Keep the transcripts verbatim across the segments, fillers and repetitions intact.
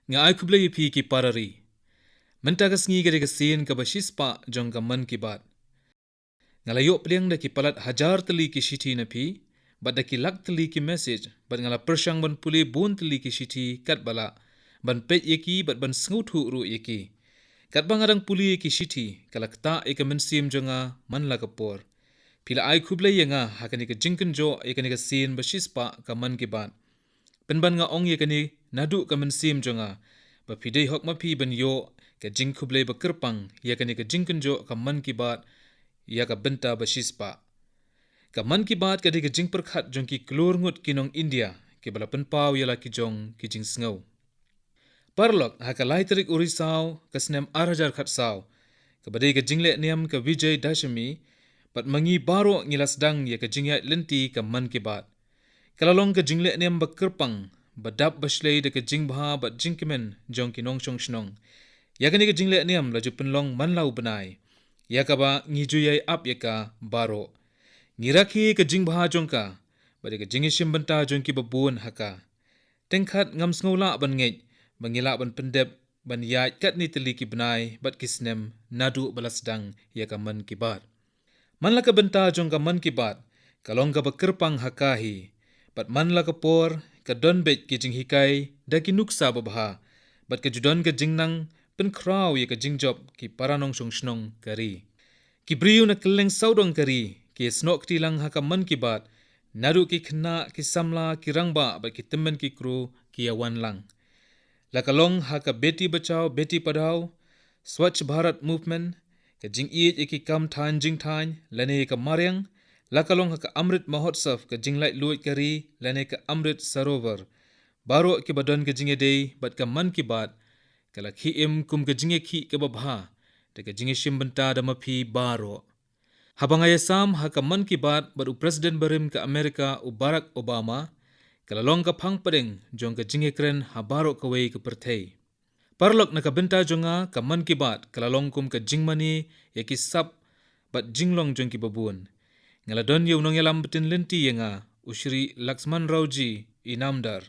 Nga ai khublei ïa phi ki para ri. Mynta ka sngi ka dei ka sien kaba shispah jong ka Mann Ki Baat. Nga la ïoh pdiang da ki palat hajar tylli ki shithi na phi, bad da ki lak tylli ki message, bad nga la pyrshang ban pule bun tylli ki shithi katba lah, ban peit ïa ki bad ban sngewthuh ruh ïa ki. Katba nga dang pule ïa ki shithi, ka la ktah ïa ka mynsiem jong nga man la ka por. Phi la ai khublei ïa nga ha kane ka jingkynjoh ïa kane ka sien ba shispah ka Mann Ki Baat. Pynban nga ong ïa kane naduh ka mynsiem jong nga, ba phi dei hok ma phi ban ïoh ka jingkhublei ba kyrpang ïa kane ka jingkynjoh ka Mann Ki Baat ïa ka bynta ba shispah. Ka Mann Ki Baat ka dei ka jingpyrkhat jong ki klur ngut ki nong India, kiba la pynpaw ïa la ki jong ki jingsngew. Paralok, ha ka lai tarik u Risaw ka snem ar hajar khatsaw, kaba dei ka jingleh niam ka Vijay Dashami, bad ma ngi baroh ngi la sdang ïa ka jingïaid lynti ka Mann Ki Baat. Ka la long ka jingleh niam ba kyrpang, ba dap ba shlei da ka jingbha bad jingkmen jong ki nongshong shnong. Ïa kane ka jingleh niam la ju pynlong man la u bnai, ïa kaba ngi ju ïai ap ïa ka baroh. Ngi rakhe ka jingbha jong ka, bad ïa ka jingïashim bynta jong kiba bun ha ka. Teng khat ngam sngew lah ban ngeit ba ngi lah ban pyndep ban ïaid katne tylli ki bnai bad ki snem naduh ba la sdang ïa ka Mann Ki Baat. Man la ka bynta jong ka Mann Ki Baat ka long kaba kyrpang ha ka hi, bad man la ka por ka don beit ki jinghikai da ki nuksa babha, bad ka ju don ka jingnang pynkhraw ïa ka jingjop ki para nongshong shnong ka ri. Ki briew na kylleng sawdong ka ri ki ïasnoh kti lang ha ka Mann Ki Baat, naduh ki khynnah, ki samla, ki rangbah bad ki tymmen ki kru ki ïawan lang. La ka long ha ka Beti Bachao Beti Padhao, Swachh Bharat Movement, ka jingïeit ïa ki kam thaiñ jingthaiñ lane ka mariang, la ka long ha ka Amrit Mahotsav, ka jinglaitluid ka ri lane ka Amrit Sarovar. Baroh kiba don ka jingïadei bad ka Mann Ki Baat, ka la khih im kum ka jingïakhih kaba bha da ka jingïashim bynta da ma phi baroh. Haba nga ïasam ha ka Mann Ki Baat bad u President barim ka Amerika u Barack Obama, ka la long ka phang pdeng jong ka jingïakren ha baroh kawei ka pyrthei. Paralok, na ka bynta jong nga ka Mann Ki Baat ka la long kum ka jingmane ïa ki sap bad jinglong jong kiba bun. Nga la don ïa u nongïalam btien lynti ïa nga, u Shri Laxman Raoji Inamdar.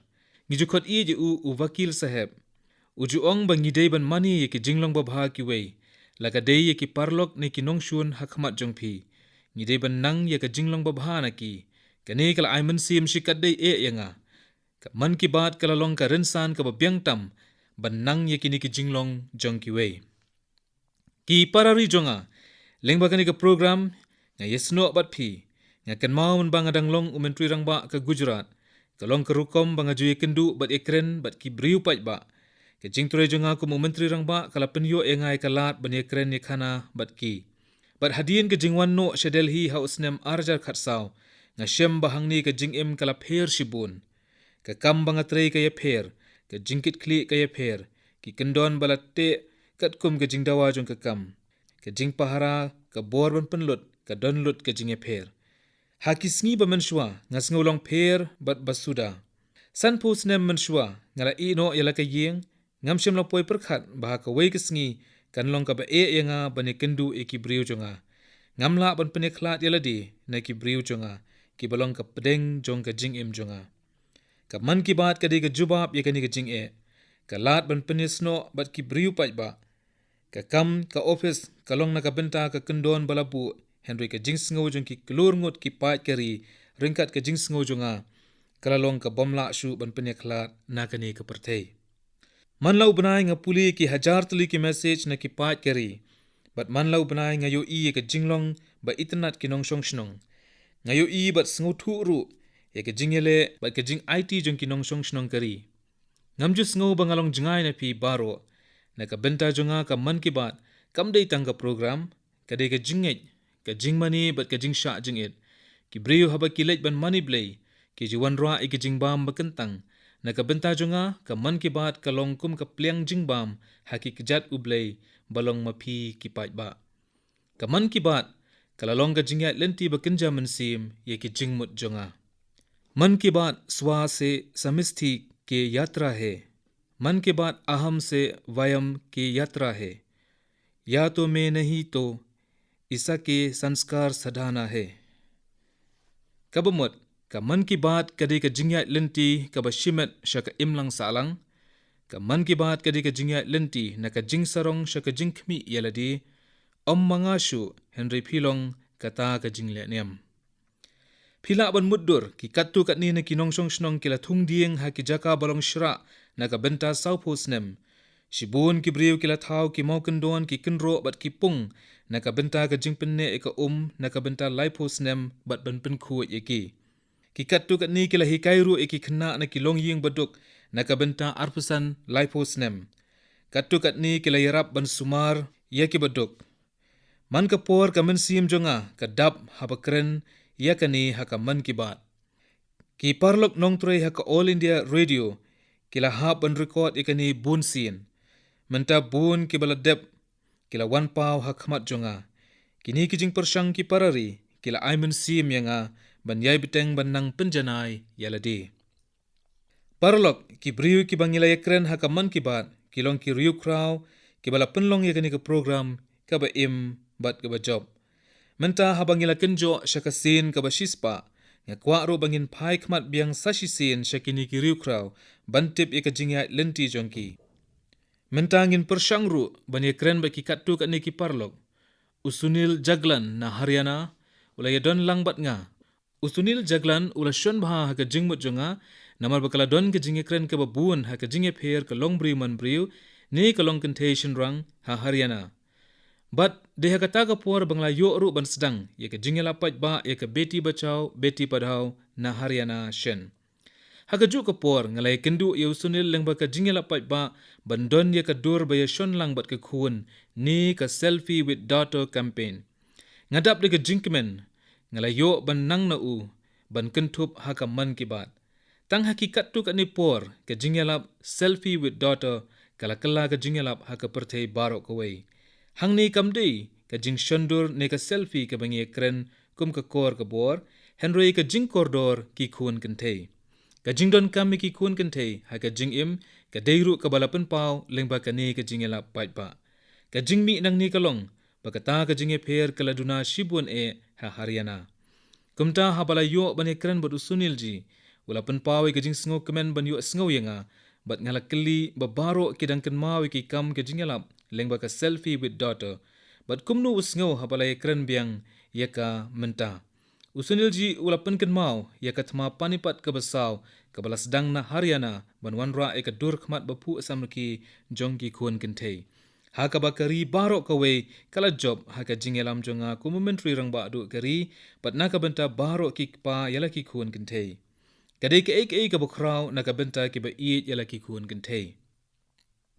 Ngi ju khot ïeit ïa u, u Vakil Saheb. U ju ong ba ngi dei ban mane ïa ki jinglong babha kiwei, la ka dei ïa ki paralok ne ki nongshun ha khmat jong phi. Ngi dei ban nang ïa ka jinglong babha na ki. Kane ka la ai mynsiem shikatdei eh ïa nga. Ka Mann Ki Baat ka la long ka rynsan kaba biang tam ban nang ïa kine ki jinglong jong kiwei. Ki para ri jong nga, lyngba kane ka program, nga ïasnoh bad phi. Nga kynmaw mynba nga dang long u Myntri Rangbah ka Gujarat, ka long ka rukom ba nga ju ïakynduh bad ïakren bad ki briew paidbah. Ka jingtrei jong nga kum u Myntri Rangbah ka la pynïoh ïa nga ïa ka lad ban ïakren ïakhana bad ki. Bad hadien ka jingwan noh sha Delhi ha u snem ar hajar khatsaw, nga shem ba hangne ka jingim ka la pher shibun. Ka kam ba nga trei ka ïapher, ka jingkitkhlieh ka ïapher, ki kyndon ba la teh katkum ka jingdawa jong ka kam, ka jingpahara, ka bor ban pynlut, ka don lut ka jingïapher. Ha ki sngi ba mynshuwa nga sngew long pher bad ba suda. Sanphew snem mynshuwa nga la ïeh noh ïa la ka ïing, ngam shym la poi pyrkhat ba ha kawei ka sngi kan long kaba eh ïa nga ban ïakynduh ïa ki briew jong nga. Ngam lah ban pynïakhlad ïa lade na ki briew jong nga, kiba long ka pdeng jong ka jingim jong nga. Ka Mann Ki Baat ka dei ka jubab ïa kane ka jingeh. Ka lad ban pynïasnoh bad ki briew paidbah. Ka kam, ka ophis, ka long na ka bynta ka kyndon ba la buh, hynrei ka jingsngew jong ki klur ngut ki paid ka ri, ryngkat ka jingsngew jong nga, ka la long ka bym lah shuh ban pynïakhlad na kane ka pyrthei. Man la u bnai nga pule ki hajar tylli ki message na ki paid ka ri. Bad man la u bnai nga ïohi ïa ka jinglong ba itynnad ki nongshong shnong. Nga ïohi bad sngewthuh ruh ïa ka jingïaleh bad ka jingaiti jong ki nongshong shnong ka ri. Ngam ju sngew ba nga long jngai na phi baroh. Na ka bynta jong nga ka Mann Ki Baat kam dei tang ka program, ka dei ka jingngeit, ka jingmane bad ka jingshah jingit. Ki briew haba ki leit ban mane Blei, ki ju wanrah ïa ki jingbam ba kyntang. Na ka bynta jong nga ka Mann Ki Baat ka long kum ka pliang jingbam ha ki kjat U Blei ba long ma phi ki paidbah. Ka Mann Ki Baat ka la long ka jingïaid lynti ba kynja mynsiem ïa ki jingmut jong nga. मन की बात स्व से समष्टि की यात्रा है। मन की बात अहम से वयम की यात्रा है। या तो मैं नहीं तो ईसा के संस्कार सधाना है। Kaba mut, ka Mann Ki Baat ka dei ka jingïaid lynti kaba shimet sha ka imlang sahlang. Ka Mann Ki Baat ka dei ka jingïaid lynti na ka jingsarong sha ka jingkhmih ïa lade. Ym ma nga shuh, hynrei phi long kata ka jingleh niam. Phi lah ban mutdur, ki katto katne na ki nongshong shnong ki la thung dieng ha ki jaka ba long shrah na ka bynta sawphew snem. Shibun ki briew ki la thaw ki mawkyndon, ki kynroh bad ki pung na ka bynta ka jingpynneh ïa ka um na ka bynta laiphew snem bad ban pynkhuid ïa ki. Ki katto katne ki la hikai ruh ïa ki khynnah na ki longïing baduk na ka bynta arphew san laiphew snem. Katto katne ki la ïarap ban sumar ïa ki baduk. Man ka por ka mynsiem jong nga ka dap haba kren ïa kane ha ka Mann Ki Baat. Ki paralok nongtrei ha ka All India Radio ki la hap ban record ïa kane bun sien. Mynta bun kiba la dep ki la wan paw ha khmat jong nga. Kine ki jingpyrshang ki para ri ki la ai mynsiem ïa nga ban ïai bteng ban nang pynjanai ïa lade. Paralok, ki briew kiba ngi la ïakren ha ka Mann Ki Baat ki long ki riewkhraw kiba la pynlong ïa kane ka program kaba im bad kaba jop. Mynta haba ngi la kynjoh sha ka sien kaba shispah, nga kwah ruh ba ngin phai khmat biang sa shisien sha kine ki riewkhraw ban tip ïa ka jingïaid lynti jong ki. Mynta ngin pyrshang ruh ban ïakren bad ki katto katne ki paralok. U Sunil Jaglan na Haryana u la ïadon lang bad nga. U Sunil Jaglan u la shon bha ha ka jingmut jong nga, namar ba ka la don ka jingïakren kaba bun ha ka jingïapher ka longbriew manbriew ne ka longkynthei shynrang ha Haryana. Bad dei ha kata ka por ba nga la ïoh ruh ban sdang ïa ka jingïalap paidbah ïa ka Beti Bachao Beti Padhao na Haryana shen. Ha kajuh ka por nga la ïakynduh ïa u Sunil lyngba ka jingïalap paidbah ban don ïa ka dur ba ïashon lang bad ka khun ne ka Selfie with Daughter campaign. Nga dap da ka jingkmen, nga la ïoh ban nang na u ban kynthup ha ka Mann Ki Baat. Tang ha ki katto katne por ka jingïalap Selfie with Daughter ka la kylla ka jingïalap ha ka pyrthei baroh kawei. Hangne kam dei ka jingshondur ne ka selfie kaba ngi ïakren kum ka kor ka bor, hynrei ka jingkordor ki khun kynthei. Ka jingdonkam ïa ki khun kynthei ha ka jingim ka dei ruh kaba la pynpaw lyngba kane ka jingïalap paidbah. Ka jingmih nangne ka long ba kata ka jingïapher ka la duna shibun eh ha Haryana. Kumta haba la ïoh ban ïakren bad u Sunil ji, u la pynpaw ïa ka jingsngewkmen ban ïohsngew ïa nga, bad nga la kylli ba baroh ki dang kynmaw ïa ki kam ka jingïalap lyngba ka Selfie with Daughter, bad kumno u sngew haba la ïakren biang ïa ka mynta. U Sunil ji u la pynkynmaw ïa ka thma Panipat kaba saw kaba la sdang na Haryana ban wanrah ïa ka dur khmat baphuh samrkhie jong ki khun kynthei. Ha kaba ka ri baroh kawei ka la jop ha ka jingïalam jong nga kum u Myntri Rangbah Duh ka ri, bad na ka bynta baroh ki kpa ïa la ki khun kynthei. Ka dei kaei kaei kaba khraw na ka bynta kiba ïeit ïa la ki khun kynthei.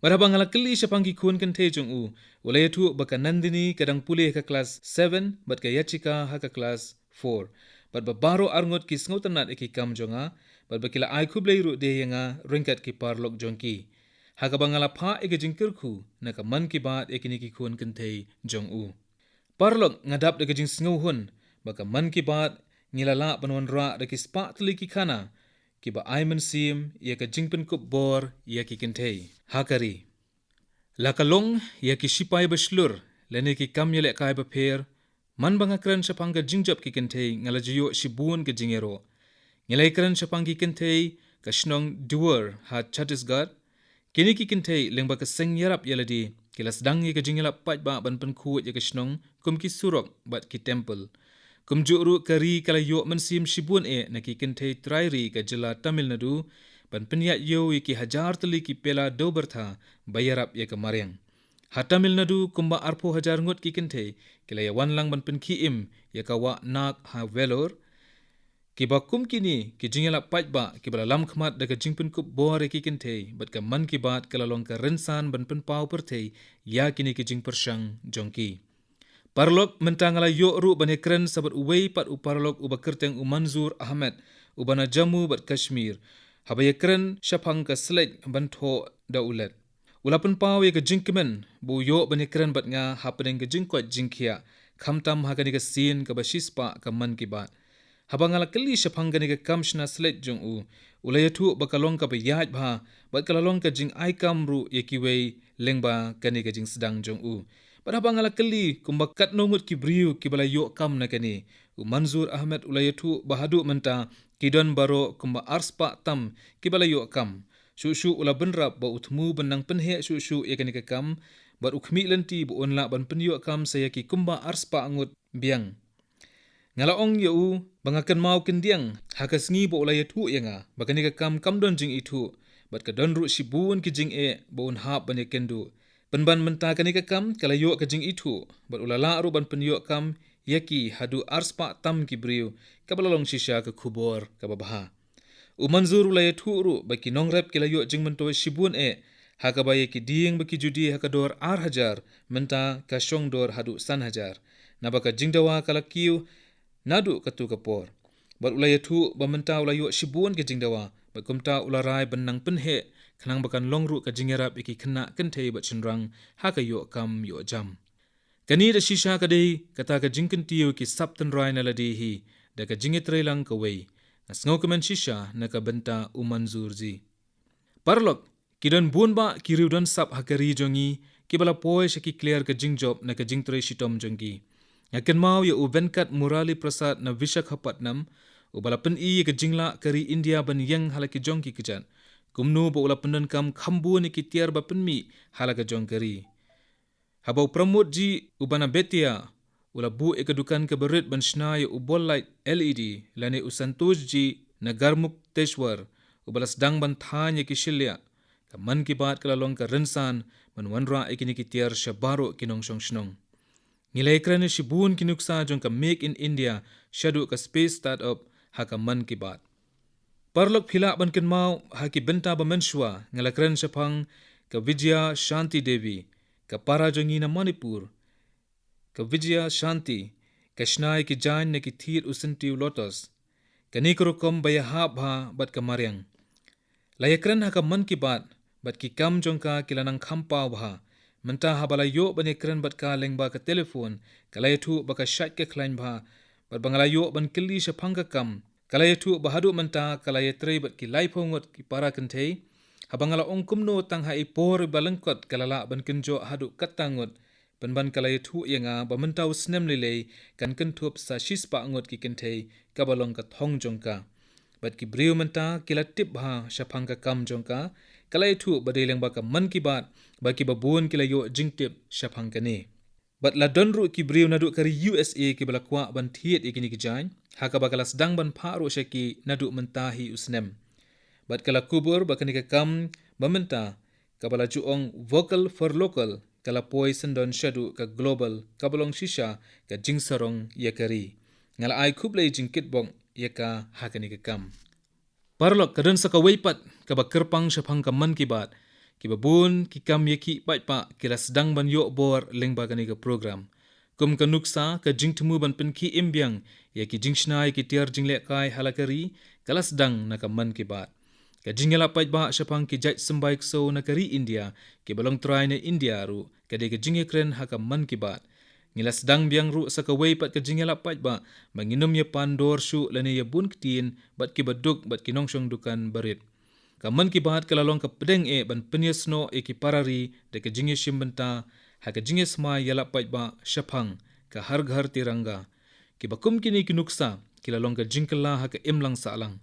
Bad haba nga la kylli shaphang ki khun kynthei jong u, u la ïathuh ba ka Nandini ka dang pule ha ka klas seven bad ka Yachika ha ka klas four. Bad ba baroh arngut ki sngewtynnad ïa ki kam jong nga, bad ba ki la ai khublei ruh de ïa nga ryngkat ki paralok jong ki. Ha kaba nga la phah ïa ka jingkyrkhu na ka Mann Ki Baat ïa kine ki khun kynthei jong u. Paralok, nga dap da ka jingsngewhun ba ka Mann Ki Baat ngi la lah ban wanrah da ki spah tylli ki khana kiba ai mynsiem ïa ka jingpynkup bor ïa ki kynthei ha ka ri. La ka long ïa ki shipai ba shlur lane ki kam ïalehkai bapher, man ba nga kren shaphang ka jingjop ki kynthei nga la ju ïoh shibun ka jingïaroh. Ngi la ïakren shaphang ki kynthei ka shnong Duar ha Chhattisgarh. Kine ki kynthei lyngba ka seng ïarap ïa lade ki la sdang ïa ka jingïalap paidbah ban pynkhuid ïa ka shnong kum ki surok bad ki temple. Kumjuh ruh ka ri ka la ïoh mynsiem shibun eh na ki kynthei trai ri ka jylla Tamil Nadu ban pynïaid ïew ïa ki hajar tylli ki pela dewbyrtha ba ïarap ïa ka mariang. Ha Tamil Nadu kumba arphew hajar ngut ki kynthei ki la ïawan lang ban pynkhie im ïa ka wah Nag ha Vellore. Kiba kum kine ki jingïalap paidbah kiba la lam khmat da ka jingpynkup bor ïa ki kynthei, bad ka Mann Ki Baat ka la long ka rynsan ban pynpaw pyrthei ïa kine ki jingpyrshang jong ki. Paralok, mynta nga la ïoh ruh ban ïakren sa bad uwei pat u paralok uba kyrteng u Manzoor Ahmed, uba na Jammu bad Kashmir, haba ïakren shaphang ka sledge ban thoh da u led. U la pynpaw ïa ka jingkmen ba u ïoh ban ïakren bad nga hapdeng ka jingkoit jingkhiah, khamtam ha kane ka sien kaba shispah ka Mann Ki Baat. Haba nga la kylli shaphang kane ka kam shna sledge jong u, u la ïathuh ba ka long kaba ïaid bha, bad ka la long ka jingai kam ruh ïa kiwei lyngba kane ka jingsdang jong u. Bad haba nga la kylli kumba katno ngut ki briew kiba la ïoh kam na kane, u Manzoor Ahmed u la ïathuh ba haduh mynta ki don baroh kumba arspah tam kiba la ïoh kam. Shuh shuh u la bynrap ba u thmu ban nang pynheh shuh shuh ïa kane ka kam, bad u khmih lynti ba un lah ban pynïoh kam sa ïa ki kumba arspah ngut biang. Nga la ong ïa u ba nga kynmaw kyndiang ha ka sngi ba u la ïathuh ïa nga ba kane ka kam kam don jingithuh, bad ka don ruh shibun ki jingeh ba un hap ban ïakynduh. Pynban mynta kane ka kam ka la ïoh ka jingithuh, bad u la lah ruh ban pynïoh kam ïa ki haduh arspah tam ki briew, kaba la long shisha ka khubor kaba bha. U Manzur u la ïathuh ruh ba ki nongrep ki la ïoh jingmyntoi shibun eh, ha kaba ïa ki dieng bad ki judi ha ka dor ar hajar, mynta ka shong dor haduh san hajar. Naba ka jingdawa ka la kiew naduh katto ka por. Bad u la ïathuh ba mynta u la ïoh shibun ka jingdawa, bad kumta u la rai ban nang pynheh, khnang ba kan long ruh ka jingïarap ïa ki khynnah kynthei bad shynrang ha ka ïoh kam ïoh jam. Kane da shisha ka dei kata ka jingkyntiew ki sap tynrai na lade hi da ka jingïatreilang kawei. Nga sngewkmen shisha na ka bynta u Manzur ji. Paralok, ki don bun bah ki riewdonsap ha ka ri jong ngi kiba la poi sha ki kliar ka jingjop na ka jingtrei shitom jong ki. Nga kynmaw ïa u Venkat Murali Prasad na Visakhapatnam, uba la pyni ïa ka jinglah ka ri India ban ïeng ha la ki jong ki kjat, kumno ba u la pyndonkam kham bun ïa ki tiar ba pynmih ha la ka jong ka ri. Haba u Pramod ji uba na Bettiah u la buh ïa ka dukan kaba rit ban shna ïa u bol light L E D, lane u Santosh ji na Garmukteshwar uba la sdang ban thaiñ ïa ki shylliah, ka Mann Ki Baat ka la long ka rynsan ban wanrah ïa kine ki tiar sha baroh ki nongshong shnong. Ngi la ïakren ïa shibun ki nuksa jong ka Make in India shaduh ka Space Startup ha ka Mann Ki Baat. Paralok, phi lah ban kynmaw ha ki bynta ba mynshuwa nga la kren shaphang ka Vijaya Shanti Devi, ka para jong ngi na Manipur. Ka Vijaya Shanti ka shna ïa ki jaiñ na ki thied u syntiew lotus. Kane ka rukom ba ïahap bha bad ka mariang. La ïakren ha ka Mann Ki Baat, bad ki kam jong ka ki la nang kham paw bha. Mynta haba la ïoh ban ïakren bad ka lyngba ka telephone, ka la ïathuh ba ka shait ka khlaiñ bha, bad ba nga la ïoh ban kylli shaphang ka kam, ka la ïathuh ba haduh mynta ka la ïatrei bad ki laiphew ngut ki para kynthei. Haba nga la ong kumno tang ha i por iba lyngkot ka la lah ban kynjoh haduh katto ngut, pynban ka la ïathuh ïa nga ba mynta u snem lei lei kan kynthup sa shispah ngut ki kynthei, kaba long ka thong jong ka. Bad ki briew mynta ki la tip bha shaphang ka kam jong ka, ka la ïathuh ba dei lyngba ka Mann Ki Baat ba kiba bun ki la ïoh jingtip shaphang kane. Bad la don ruh ki briew naduh ka ri U S A kiba la kwah ban thied ïa kine ki jaiñ, ha kaba ka la sdang ban phah ruh sha ki naduh mynta hi u snem. Bad ka la kubur ba kane ka kam ba mynta, kaba la ju ong Vocal for Local, ka la poi syndon shaduh ka global, kaba long shisha ka jingsarong ïa ka ri. Nga la ai khublei jingkitbok ïa ka ha kane ka kam. Paralok, ka don sa kawei pat kaba kyrpang shaphang ka Mann Ki Baat, kiba bun ki kam ïakhih paidbah ki la sdang ban ïoh bor lyngba kane ka program. Kum ka nuksa, ka jingthmu ban pynkhie im biang ïa ki jingshna ïa ki tiar jinglehkai ha la ka ri, ka la sdang na ka Mann Ki Baat. Ka jingïalap paidbah shaphang ki jait symbai ksew na ka ri India, kiba long trai na India ruh, ka dei ka jingïakren ha ka Mann Ki Baat. Ngi la sdang biang ruh sa kawei pat ka jingïalap paidbah ba ngin ym ïa pan dor shuh lane ïa bun ktien bad kiba duk bad ki nongshong dukan barit. Ka Mann Ki Baat ka la long ka pdeng eh ban pynïasnoh ïa ki para ri da ka jingïashim bynta ha ka jingïasmai ïalap paidbah shaphang ka Har Ghar Tiranga. Kiba kum kine ki nuksa ki la long ka jingkylla ha ka imlang sahlang.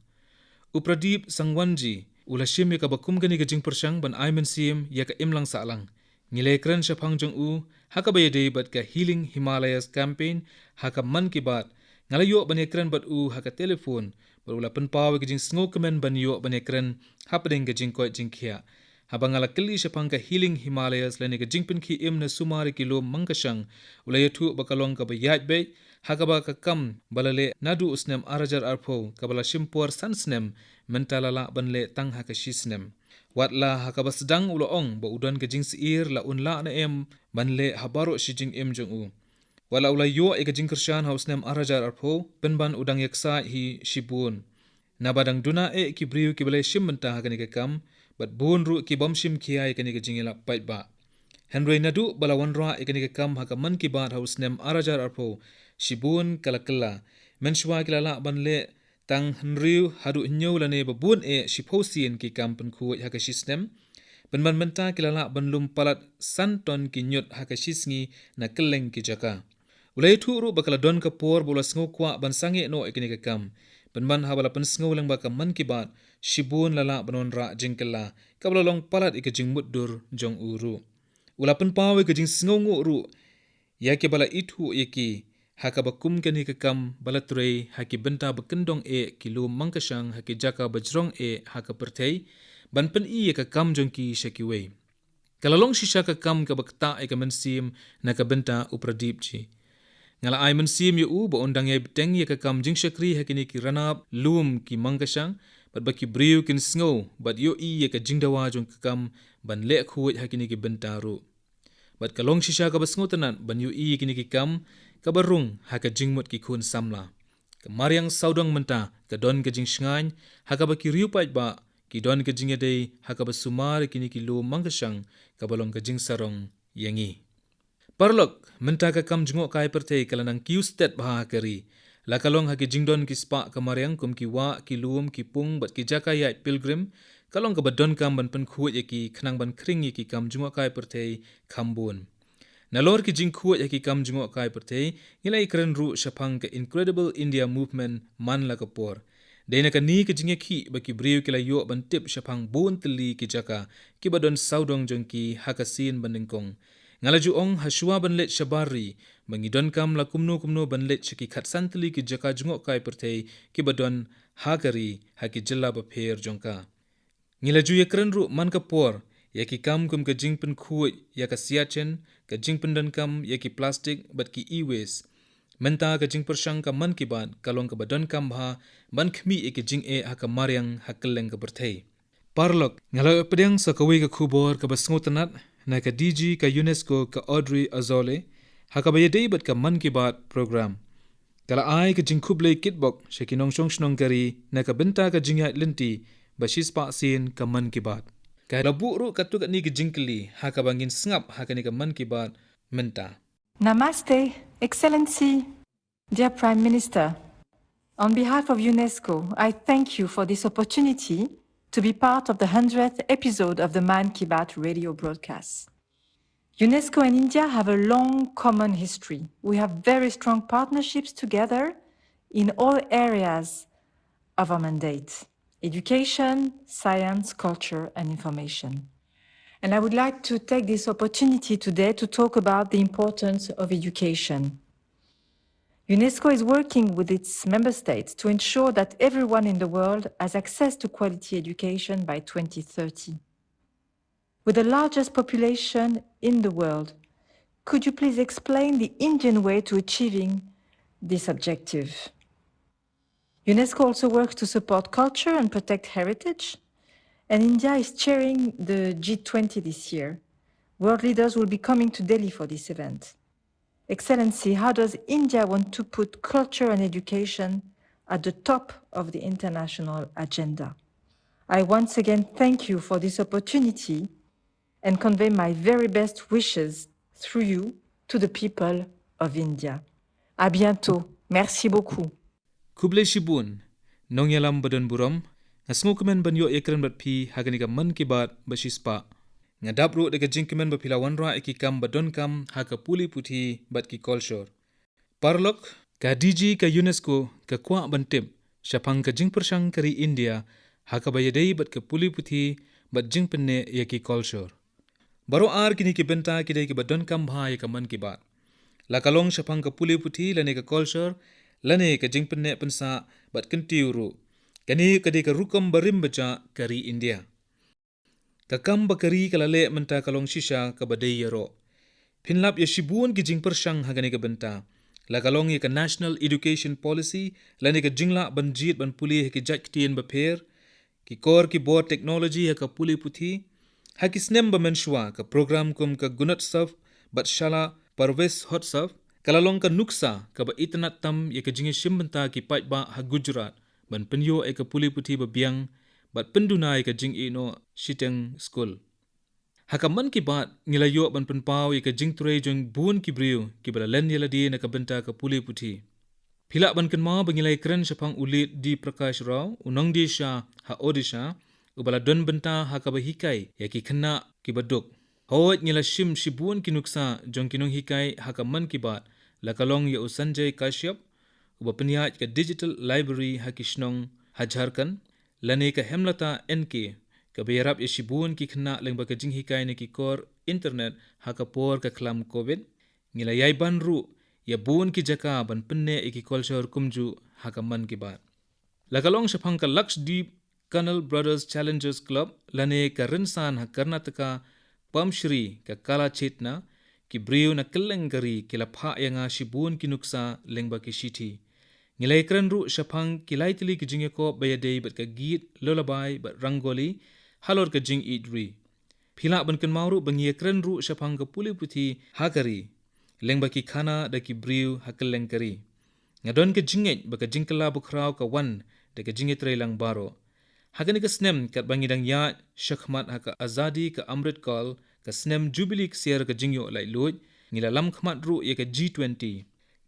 U Pradip Sangwan ji u la shim ïa kaba kum kane ka jingpyrshang ban ai mynsiem ïa ka imlang sahlang. Ngi la ïakren shaphang jong u ha kaba ïadei bad ka Healing Himalayas Campaign ha ka Mann Ki Baat. Nga la ïoh ban ïakren bad u ha ka telephone, bad u la pynpaw ïa ka jingsngewkmen ban ïoh ban ïakren hapdeng ka jingkoit jingkhiah. Haba nga la kylli shaphang ka Healing Himalayas lane ka jingpynkhie im na sumar ïa ki lum mangkashang, u la ïathuh ba ka long kaba ïaid beit ha kaba ka kam ba la leh naduh u snem ar hajar arphew, kaba la shim por san snem, mynta la lah ban leh tang ha ka shi snem. Wat la ha kaba sdang u la ong ba u don ka jingsyier la un lah ne em ban leh ha baroh shi jingim jong u. Wat la u la ïoh ïa ka jingkyrshan ha u snem ar hajar arphew, pynban u dang ïaksaid hi shibun. Naba dang duna eh ki briew kiba la ïashim bynta ha kane ka kam, bad bun ruh ki bym shim khia ïa kane ka jingïalap paidbah. Hynrei naduh ba la wanrah ïa kane ka kam ha ka Mann Ki Baat ha u snem ar hajar arphew, shibun ka la kylla. Mynshuwa ki la lah ban leh tang hynriew haduh hynñiew lane ba bun eh shiphew sien ki kam pynkhuid ha ka shi snem. Pynban mynta ki la lah ban lum palat san ton ki ñiut ha ka shi sngi na kylleng ki jaka. U la ïathuh ruh ba ka la don ka por ba u la sngew kwah ban sangeh noh ïa kane ka kam. Pynban haba la pynsngew lyngba ka Mann Ki Baat, shibun la lah ban wanrah jingkylla, kaba la long palat ïa ka jingmutdur jong u ruh. U la pynpaw ïa ka jingsngewnguh ruh ïa kiba la ithuh ïa ki, ha kaba kum kane ka kam ba la trei ha ki bynta ba kyndong eh ki lum mangkashang ha ki jaka ba jrong eh ha ka pyrthei, ban pyni ïa ka kam jong ki sha kiwei. Ka la long shisha ka kam kaba ktah ïa ka mynsiem na ka bynta u Pradip ji. Nga la ai mynsiem ïa u ba un dang ïai bteng ïa ka kam jingshakri ha kine ki ranab lum ki mangkashang, bad ba ki briew kin sngew bad ïohi ïa ka jingdawa jong ka kam ban leh khuid ha kine ki bynta ruh. Bad ka long shisha kaba sngewtynnat ban ïohi ïa kine ki kam kaba rung ha ka jingmut ki khun samla. Ka mariang sawdong mynta ka don ka jingshngaiñ ha kaba ki riew paidbah ki don ka jingïadei ha kaba sumar ïa kine ki lum mangkashang, kaba long ka jingsarong ïa ngi. Paralok, mynta ka kam jngohkai pyrthei ka la nang kiew stet bha ha ka ri. La ka long ha ki jingdon ki spah ka mariang kum ki wah, ki lum, ki pung bad ki jaka ïaid pilgrim, ka long kaba donkam ban pynkhuid ïa ki khnang ban khring ïa ki kam jngohkai pyrthei kham bun. Nalor ki jingkhuid ha ki kam jngohkai pyrthei, ngi la ïakren ruh shaphang ka Incredible India Movement man la ka por. Dei na kane ka jingïakhih ba ki briew ki la ïoh ban tip shaphang bun tylli ki jaka kiba don sawdong jong ki ha ka sien ba nyngkong. Nga la ju ong ha shuwa ban leit shabar ri ba ngi donkam la kumno kumno ban leit sha ki khatsan tylli ki jaka jngohkai pyrthei kiba don ha ka ri, ha ki jylla bapher jong ka. Ngi la ju ïakren ruh man ka por ïa ki kam kum ka jingpynkhuid ïa ka Siachen, ka jingpyndonkam ïa ki plastik bad ki e-waste. Mynta ka jingpyrshang ka Mann Ki Baat ka long kaba donkam bha ban khmih ïa ki jingeh ha ka mariang ha kylleng ka pyrthei. Paralok, nga la pdiang sa kawei ka khubor kaba sngewtynnat na ka D G ka UNESCO, ka Audrey Azoulay, ha kaba ïadei bad ka Mann Ki Baat program. Ka la ai ka jingkhublei kitbok sha ki nongshong shnong ka ri na ka bynta ka jingïaid lynti ba shispah sien ka Mann Ki Baat. Ka la buh ruh katto katne ki jingkylli ha kaba ngin sngap ha kane ka Mann Ki Baat mynta. Namaste, Excellency, dear Prime Minister. On behalf of UNESCO, I thank you for this opportunity to be part of the hundredth episode of the Mann Ki Baat radio broadcast. UNESCO and India have a long common history. We have very strong partnerships together in all areas of our mandate: education, science, culture, and information. And I would like to take this opportunity today to talk about the importance of education. UNESCO is working with its member states to ensure that everyone in the world has access to quality education by twenty thirty. With the largest population in the world, could you please explain the Indian way to achieving this objective? UNESCO also works to support culture and protect heritage, and India is chairing the G twenty this year. World leaders will be coming to Delhi for this event. Excellency, how does India want to put culture and education at the top of the international agenda? I once again thank you for this opportunity and convey my very best wishes through you to the people of India. À bientôt. Merci beaucoup. Khublei shibun, nongïalam ba don burom, nga sngewkmen ban ïoh ïakren bad phi ha kane ka Mann Ki Baat ba shispah. Nga dap ruh da ka jingkmen ba phi la wanrah ïa ki kam ba donkam ha ka pule puthi bad ki kolshor. Paralok, ka D G ka UNESCO ka kwah ban tip shaphang ka jingpyrshang ka ri India ha kaba ïadei bad ka pule puthi bad jingpynneh ïa ki kolshor. Baroh ar kine ki bynta ki dei kiba donkam bha ïa ka Mann Ki Baat. La ka long shaphang ka pule puthi lane ka kolshor, lane ka jingpynneh pynsah bad kyntiew ruh. Kane ka dei ka rukom barim bajah ka ri India. Ka kam ba ka ri ka la leh mynta ka long shisha kaba dei ïaroh. Phin lap ïa shibun ki jingpyrshang ha kane ka bynta. La ka long ïa ka National Education Policy, lane ka jinglah ban jied ban pule ha ki jait ktien bapher, ki kor ki bor technology ha ka pule puthi, ha ki snem ba mynshuwa ka program kum ka Gunotsav bad Shala Parveshotsav, ka la long ka nuksa kaba itynnad tam ïa ka jingïashim bynta ki paidbah ha Gujarat ban pynïoh ïa ka pule puthi ba biang bad pynduna ïa ka jingïehnoh shiteng skul. Ha ka Mann Ki Baat ngi la ïoh ban pynpaw ïa ka jingtrei jong bun ki briew kiba la len ïa lade na ka bynta ka pule puthi. Phi lah ban kynmaw ba ngi la ïakren shaphang u Late D Prakash Rao, u nongdie sha ha Odisha, uba la don bynta ha kaba hikai ïa ki khynnah kiba duk. Hooid, ngi la shim shibun ki nuksa jong ki nonghikai ha ka Mann Ki Baat, la ka long ïa u Sanjay Kashyap, uba pynïaid ka digital library ha ki shnong ha Jharkhand, lane ka Hemlata N K, kaba ïarap ïa shibun ki khynnah lyngba ka jinghikai na ki kor internet ha ka por ka khlam covid. Ngi la ïai ban ruh ïa bun ki jaka ban pynneh ïa ki kolshor kumjuh ha ka Mann Ki Baat. La ka long shaphang ka Lakshdeep Kannal Brothers Challengers Club, lane ka rynsan ha Karnataka, Padma Shri ka Kala Chetna, ki briew na kylleng ka ri ki la phah ïa nga shibun ki nuksa lyngba ki shithi. Ngi la ïakren ruh shaphang ki lai tylli ki jingïakop ba ïadei bad ka git, lullaby bad rangoli halor ka jingïeit ri. Phi lah ban kynmaw ruh ba ngi ïakren ruh shaphang ka pule puthi ha ka ri lyngba ki khana da ki briew ha kylleng ka ri. Nga don ka jingngeit ba ka jingkylla bakhraw ka wan da ka jingïatreilang baroh. Ha kane ka snem, katba ngi dang ïaid shakhmat ha ka Azadi ka Amrit Kaal, ka snem Jubili ksiar ka jingïoh laitluid, ngi la lam khmat ruh ïa ka G twenty.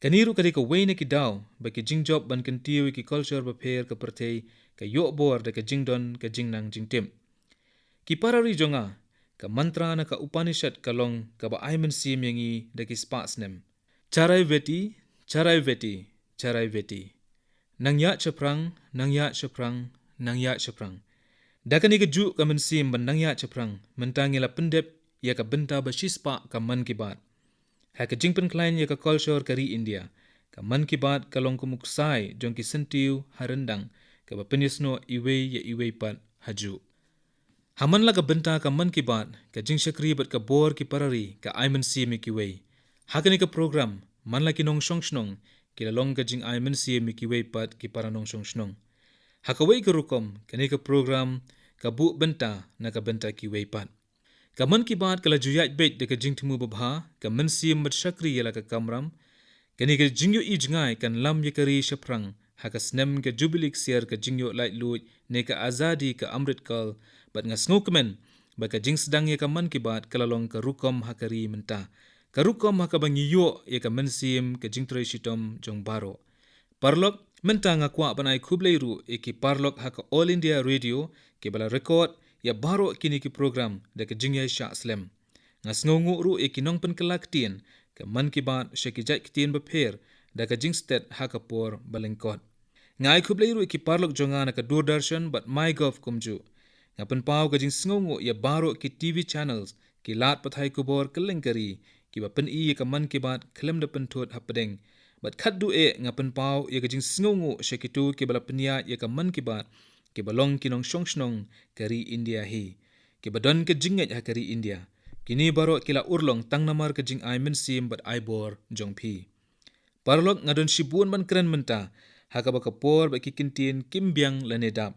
Kane ruh ka dei kawei na ki daw ba ki jingjop ban kyntiew ïa ki kolshor bapher ka pyrthei ka ïoh bor da ka jingdon ka jingnang jingtip. Ki para ri jong nga, ka mantra na ka Upanishad ka long kaba ai mynsiem ïa ngi da ki spah snem. Charai veti, charai veti, charai veti. Nang ïaid shaphrang, nang ïaid shaphrang, nang ïaid shaphrang. Da kane kajuh ka mynsiem ban nang ïaid shaphrang, mynta ngi la pyndep ïa ka bynta ba shispah ka Mann Ki Baat. Ha ka jingpynkhlaiñ ïa ka kolshor ka ri India, ka Mann Ki Baat ka long kum u ksai jong ki syntiew ha ryndang, kaba pynïasnoh iwei ïa iwei pat hajuh. Ha man la ka bynta ka Mann Ki Baat, ka jingshakri bad ka bor ki para ri ka ai mynsiem ïa kiwei. Ha kane ka program, man la ki nongshong shnong ki la long ka jingai mynsiem ïa kiwei pat ki para nongshong shnong. Ha kawei ka rukom, kane ka program ka buh bynta na ka bynta kiwei pat. Ka Mann Ki Baat ka la ju ïaid beit da ka jingthmu babha, ka mynsiem bad shakri ïa la ka kamram. Kane ka jingïohi jngai kan lam ïa ka ri shaphrang ha ka snem ka Jubili ksiar ka jingïoh laitluid ne ka Azadi ka Amrit Kaal, bad nga sngewkmen ba ka jingsdang ïa ka Mann Ki Baat ka la long ka rukom ha ka ri mynta, ka rukom ha kaba ngi ïoh ïa ka mynsiem ka jingtrei shitom jong baroh. Paralok, mynta nga kwah ban ai khublei ruh ïa ki paralok ha ka All India Radio kiba la record ïa baroh kine ki program da ka jingïaishah slem. Nga sngewnguh ruh ïa ki nongpynkylla ktien ka Mann Ki Baat sha ki jait ktien bapher da ka jingstet ha ka por ba lyngkot. Nga ai khublei ruh ïa ki paralok jong nga na ka Doordarshan bad MyGov kumjuh. Nga pynpaw ka jingsngewnguh ïa baroh ki T V channels, ki lad pathai khubor kylleng ka ri, kiba pyni ïa ka Mann Ki Baat khlem da pynthut hapdeng. Bad khatduh eh nga pynpaw ïa ka jingsngewnguh sha kito kiba la pynïaid ïa ka Mann Ki Baat, kiba long ki nongshong shnong ka ri India hi, kiba don ka jingngeit ha ka ri India. Kine baroh ki la urlong tang namar ka jingai mynsiem bad ai bor jong phi. Paralok, nga don shibun ban kren mynta, ha kaba ka por bad ki kyntien kim biang lane dap.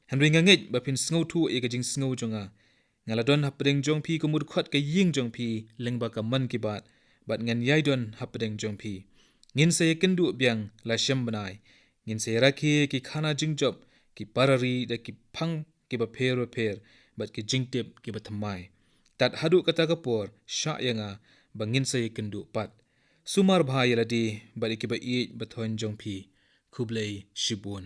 Hynrei nga ngeit ba phin sngewthuh ïa ka jingsngew jong nga. Nga la don hapdeng jong phi kum u dkhot ka ïing jong phi lyngba ka Mann Ki Baat, bad ngan ïai don hapdeng jong phi. Ngin sa ïakynduh biang la shem bnai. Ngin sa ïarakhe ki khana jingjop, ki para ri da ki phang kiba pher bapher, bad ki jingtip kiba thymmai. Tad haduh kata ka por, shah ïa nga ba ngin sa ïakynduh pat. Sumar bha ïa lade bad ïa kiba ïeit ba thoiñ jong phi. Khublei shibun.